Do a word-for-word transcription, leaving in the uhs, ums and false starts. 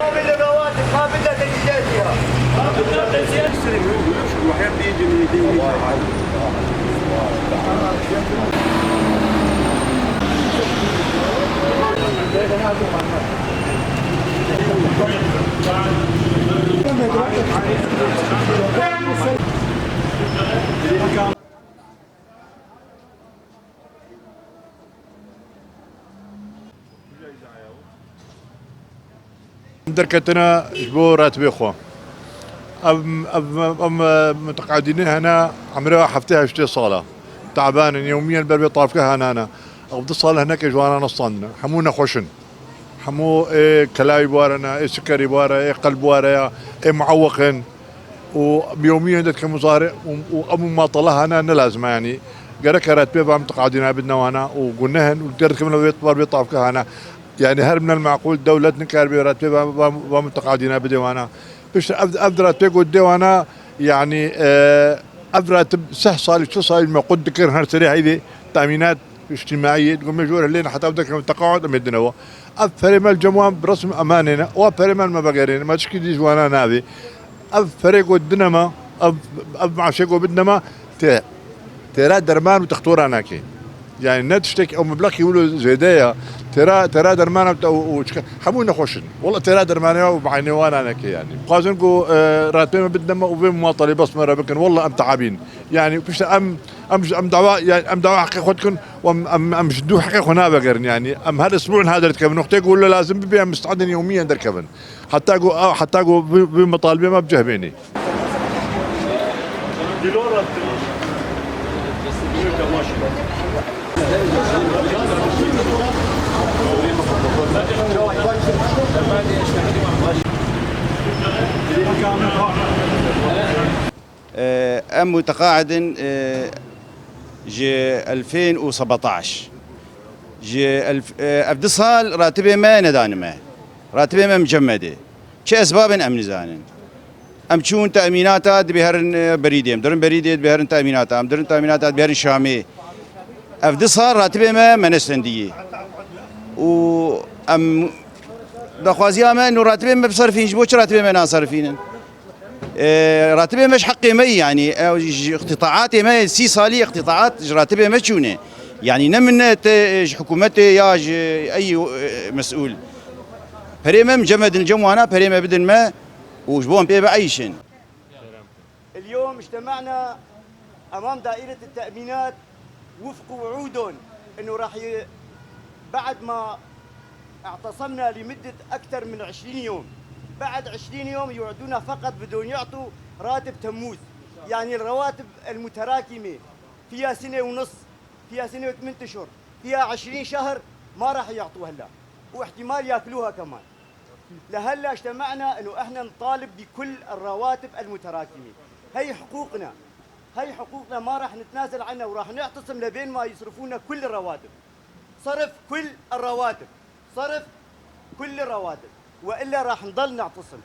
قابل للرواتب، قابل لتجهيزاتها. Derketine ji bo ratibê xwe. Ev, ev, ev, em, e, muteqadînê hene, emrê heftê heştê sal e. Teban in, yewmiyen ber vê tavke hanane. Ev du sal hinekê ji wana nestandine. Hemû nexweş in. Hemû ê kelawî bi ware ne, ê sikerî bi ware, ê qelb bi ware ya, ê muewiq in. Û bi yewmiyên de dike muzahare û, û ev mumatala hene ne lazim e, yanî gerek e ratibê va muteqadîna bidine wana û guneh in û derdikevin li vê, bar vê tavke hene. Yanî her min el meqûl dewlet nikaribe ratibê va, va, va muteqadîna bidê wana. Piştre ev, ev ratibê ku didê wana, yanî, e, ev ratib sih salî, çil salî me qut dikir her serê heydê temînat îctîmaiyê, digo me ji wir hilêne heta ev derkevin teqaûd em ê dine we. Ev perê me li cem wan bi resm emanê ne, wa perê me li me vegerêne, me tişkî dî ji wana navê. Ev perê ku dine me, ev, ev meaşê ku bidine me, tê, têra derman û textora nake. Yani ne tiştek ew meblex ki wilo zêde ya, têra, têra derman ev te û, û çika, hemû nexweş in. Walla têra dermanê ya û bi eynê wana nake yani. Dixwazin ku, e, ratibê me bidine me û vê mumatalê bes me re bikin. Walla em teabîn. Yani piştre em, em, em dawa, yani em dawa heqê xwe dikin û em, em, em ji dû heqê xwe navegerin yani. Em her isbû niha derdikevin. Noqtê ku wilo lazim bibe em mistedin yewmiyen derkevin. Heta ku, heta ku vê, vê mitalibê me bi cih bênê. Em muteqaidin, e, ji elfên û sebetaş. Ji elf-, e, ev du sal ratibê me nedanime. Ratibê me micemedê. Çi esbabên em nizanin. Em çûn temînata dibê herin, e, Berîdê. Em dirin Berîdê dibê herin temînata. Em dirin temînata dibê herin Şamê. Ev du sal ratibê me, me nestendiyê. Û em daxwaziya me, no ratibê me biserifîn, ji bo çi ratibê me naserifînin? E, ratibê me ji heqê me yî, yanî, e, ji îqtîtaatê me, sî salî îqtîtaat ji ratibê me çûne. Yanî ne min ne te, e, ji hikûmetê ya ji ey, e, mesûl. Perê me min cem edin, cem wana perê me bidin me û ji bo em pê bieyşin. اليوم اجتمعنا أمام دائرة التأمينات وفق وعودهم إنه راح ي-، بعد ما اعتصمنا لمدة أكثر من عشرين يوم، بعد عشرين يوم يوعدونا فقط بدهم يعطوا راتب تموز، يعني الرواتب المتراكمة فيها سنة ونص، فيها سنة وثمانية أشهر، فيها عشرين شهر ما راح يعطوها هلا، واحتمال ياكلوها كمان. لهلا اجتمعنا إنه إحنا نطالب بكل الرواتب المتراكمة. هي حقوقنا، هي حقوقنا ما راح نتنازل عنها، وراح نعتصم لبين ما يصرفونا كل الرواتب. صرف كل الرواتب، صرف كل الرواتب، وإلا راح نضل نعتصم.